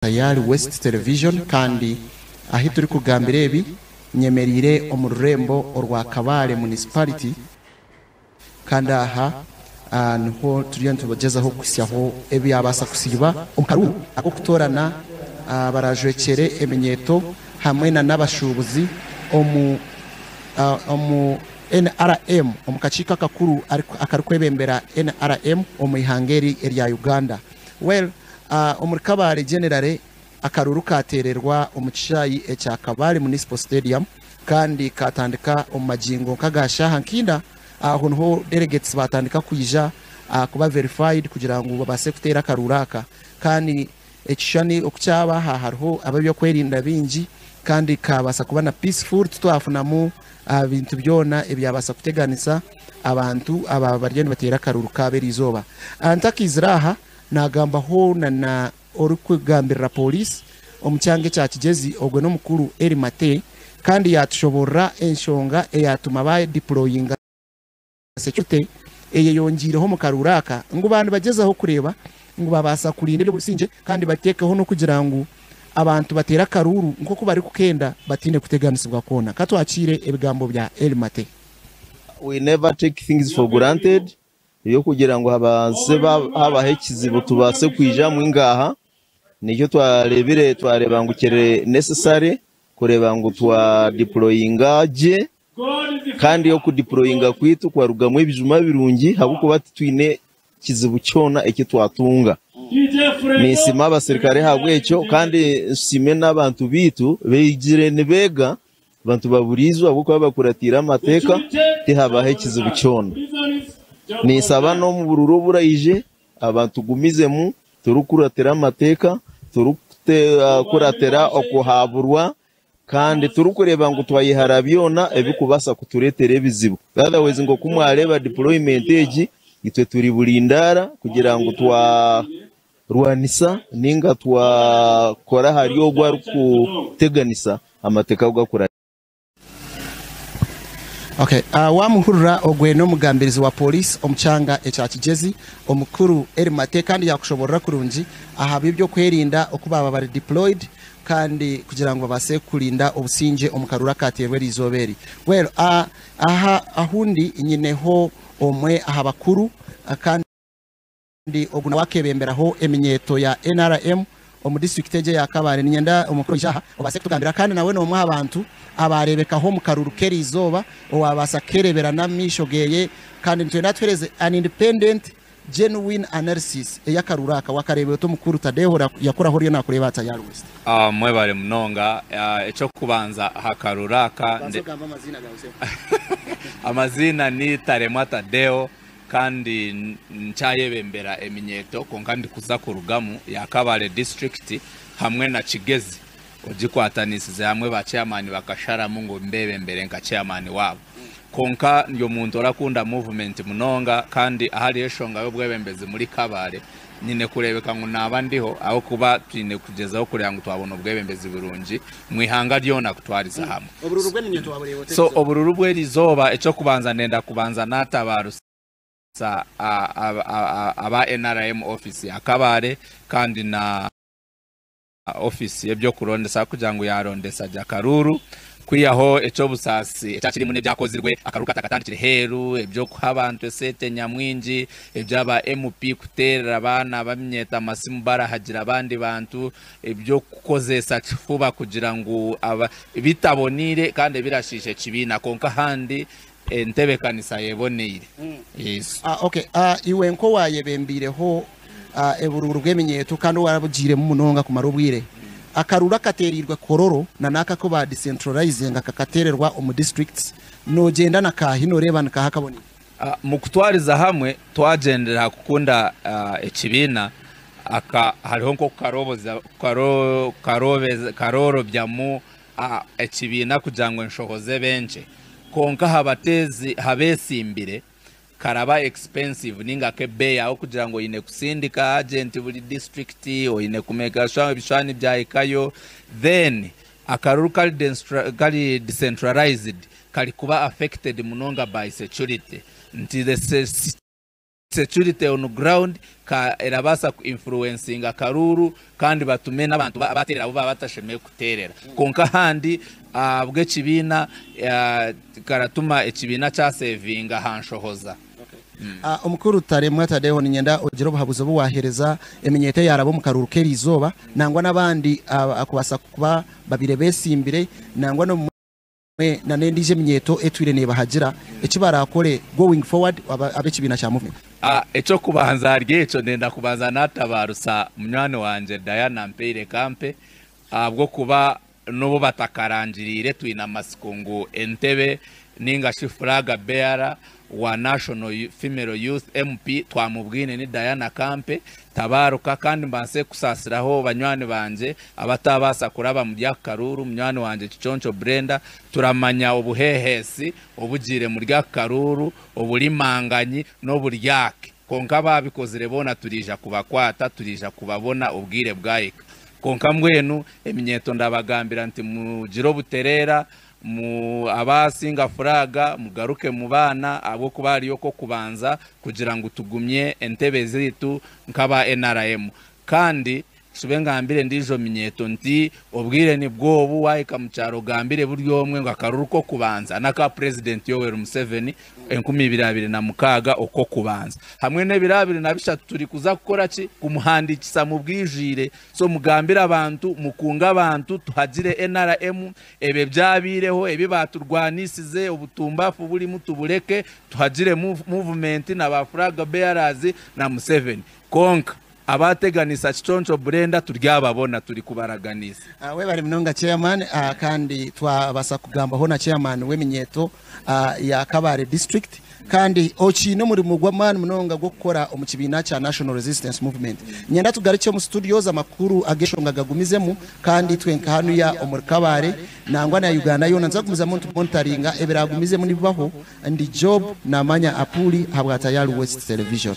Tayari West Television, kandi ahi turikugambira ebi nyemereire omu rurembo orwa Kabale Municipality, kandi aha niho turiyo nitubagyezaho kuhitsyaho ebyabaasa kusiiba omu karuuru ak'okutoorana abarajwekyere eminyeeto hamwe na n'abashuubuzi omu omu NRM omu kakiiko akakuru akarikwebembera NRM omu ihanga eri erya Uganda. Well, omuri Kabale generally akaruuru kaateererwa omu kishaayi ekya Kabale Municipal Stadium kandi kaatandika omu magingo nk'aga shaaha nkaina. Aho niho delegates baatandika kwija kuba verified kugira ngu babaase kuteera akaruuru aka. Kandi ekishushani oku kyaba aha hariho ab'ebyokwerinda baingi kandi kaabaasa kuba na peaceful, titwafunamu bintu byona ebyabaasa kuteganisa abantu abaaba bariyo nibateera akaruuru kaabo eriizooba. Ntakaizire aha, naagambaho na na orikugambirira pooriisi omu kyanga ekya Kigyezi, ogwo n'omukuru Elly Mate kandi yaatushoboorora enshonga eyaatuma baadiployinga securite eyeyongyeireho omu karuuru aka ngu baanibagyezaho kureeba ngu babaasa kurinda eby'obusingye kandi bateekeho n'okugira ngu abantu bateere akaruuru nk'oku barikukenda bataine kuteganisibwa kwona. Ka twakiire ebigambo bya Elly Mate. We never take things for granted eby'okugira ngu habaase habaho ekizibu tubaase kwijamu ingaaha. Nikyo twareebire twareeba ngu kiri necessary kureeba ngu twa deployinga gye kandi okudeployinga kwaitu kwarugamu ebijuma birungi ahabw'okuba titwine kizibu kyona eki twatunga. Ninsiima abaserukare ahabw'ekyo kandi nsiime n'abantu baitu baijire nibeega Abantu baburiizwe ahabw'okuba bakuratiire amateeka, tihabaho ekizibu kyona. Ninsaba n'omu bururu oburaije abantu tugumizemu turikuratira amateeka, turikuratira okuhaburwa kandi turikureeba ngu twayehara byona ebirikubaasa kutureetera ebizibu. Otherwise nk'oku mwareeba deployment egi, itwe turi burindaara kugira ngu twarwanisa ninga twakora ahari ogwo arikuteganisa amateeka agu gakuratiire. Okay, wamuhurira ogwe n'omugambirizi wa police omu kyanga ekya Kigyezi, omukuru Elly Mate, kandi yakushoborora kurungi aha by'ebyokwerinda oku baaba bari deployed kandi kugira ngu babaase kurinda obusingye omu karuuru akateerwa eriizooba eri. Well, aha ahundi nyineho omwe aha bakuru kandi ogu nawe akebemberaho eminyeeto ya NRM omu disiturikiti egi eya Kabale. Niinyenda omukuru oije aha obaase kutugambira kandi nawe n'omwe aha bantu abaareebekaho omu karuuru k'eriizooba owaabaasa kukeereebera n'amaisho geeye kandi nitwenda atuheereze an independent genuine analysis ey'akaruuru aka. Wakareeba ota omukuru Tadeeho Yakuraho oriyo naakureeba aha Tayari West? Mwebare munonga. Eky'okubanza aha karuuru aka. Banza ogambe amaziina gaawe sebo. Amaziina ni Taremwa Tadeo. Kandi nkyayebembera eminyeeto kwonka ndikuza kurugamu ya Kabale district hamwe na Kigezi ogikwatanisize hamwe ba chairman bakasharamu ngu mbebembere nka chairman waabo. Kwonka ndi omuntu orakunda movement munonga kandi ahariho eshonga y'obwebembezi muri Kabale nyine kureebeka ngu naaba ndiho ahabw'okuba twine kugyezaho kureeba ngu twabona obwebembezi burungi omu ihanga ryona kutwariza hamwe. Obururu bw'eminyeeto wabureeba ota So erizooba? obururu bw'erizooba eky'okubanza ndenda kubanza naatabarusa aba NRM office ya Kabale kandi na Ofiisi y'eby'okurondesa kugira ngu yaarondesa gye akaruuru. Kwihaho eky'obusaasi ekyakirimu n'ebyakozirwe, akaruuru katakatandikire heeru, eby'okuha abantu eseete nyamwingi, eby'aba MP kuteerera abaana b'eminyeeto amasimu barahagira abandi bantu, eby'okukozeesa kifuba kugira ngu bitaboneire kandi ebirashiisha ekibiina kwonka ahandi entebeekanisa yeboneire. Yes. Okay, iwe nk'owaayebembeireho eburuuru bw'eminyeeto kandi owarabugiiremu munonga kumara obwire, akaruuru akateereirwe Kololo na n'aka aku ba decentralizinga kakateererwa omu districts, noogyenda na kaahi nooreeba ni kaahi akaboneire? Mu kutwariza hamwe, twagyendera aha kukunda ekibiina, aka hariho nk'okukaroobyamu ekibiina kugira ngu enshohoza ebe nkye. Kwonka aha beetsimbire, karaba expensive ninga ak'ebeeyi ahabw'okugira ngu oine kusindika agent buri district, oine kumekinga sure ebishushani byahikayo, then akaruru kari decentralized karikuba affected munonga by security nti the. Security on ground ka erabaasa ku influencinga akaruuru kandi batume n'abantu abateerera abu baaba batashemereire kuteerera. Kwonka ahandi ahabw'ekibiina karatuma ekibiina kyasevinga aha nshohoza. Omukuru Taremwa Tadeeho, niinyenda ogire obuhabuzi obu waaheereza eminyeeto eyaaraba omu karuuru k'eriizooba nangwa n'abandi kubaasa kuba babaire beesimbire nangwa n'obumwe na n'endiijo eminyeeto etwire neebahagira eki baraakore going forward ab'ekibiina kya Movement. Eky'okubanza ahari ekyo ndenda kubanza naatabarusa munywani wangye Diana Mpeire Kampe ahabw'okuba n'obu batakarangiriire twine amatsiko ngu entebe ninga shi flag bearer wa National Female Youth MP twamubwine ni Diana Kampe. Tabaruka kandi mbaase kusaasiraho banywani bangye abatabaasa kuraba muri aka karuuru, munywani wangye Kiconco Brenda, turamanya obuheheesi obugiire muri aka karuuru, oburimanganyi n'oburyake. Kwonka abaabikozire boona turiija kubakwata, turiija kubabona obwire bwahika. Kwonka mbwenu eminyeeto ndabagambira nti mugire obutereera, mu abaasinga furaaga mugaruke mu baana ahabw'okuba hariyo okw'okubanza kugira ngu tugumye entebe zaitu nk'aba NRM. Kandi nshube ngambire endiijo minyeeto nti obwire nibwo obu waahika mu kyaro ogambire buri omwe ngu akaruru k'okubanza n'aka Purezidenti Yoweri Museveni 2026 okw'okubanza. Hamwe n'ebiro 23 turikuza kukora ki? Kumuhandiikisa mu bwijwire. So mugambire abantu, mukunge abantu tuhagire NRM, ebyo ebyabaireho, ebi baaturwanisize, obutumbafu burimu tubureke, tuhagire movement na ba flag bearers na Museveni. Kwonka abaateganisa Kiconco Brenda turyababona turi kubaraganisa. Webare munonga chairman, kandi twabasa kugambaho na chairman w'eminyeeto ya Kabale district kandi okiine omurimo gw'amaani munonga gw'okukora omu kibiina kya National Resistance Movement. Niinyenda tugarukye omu studios amakuru ag'enshonga gagumizemu kandi itwe nka hanuya omuri Kabale nangwa na Uganda yoona nituza kugumizamu nitumonitaringa ebiragumizemu nibibaho. Ndi Job Namanya Apuuli ahabwa Tayari West Television.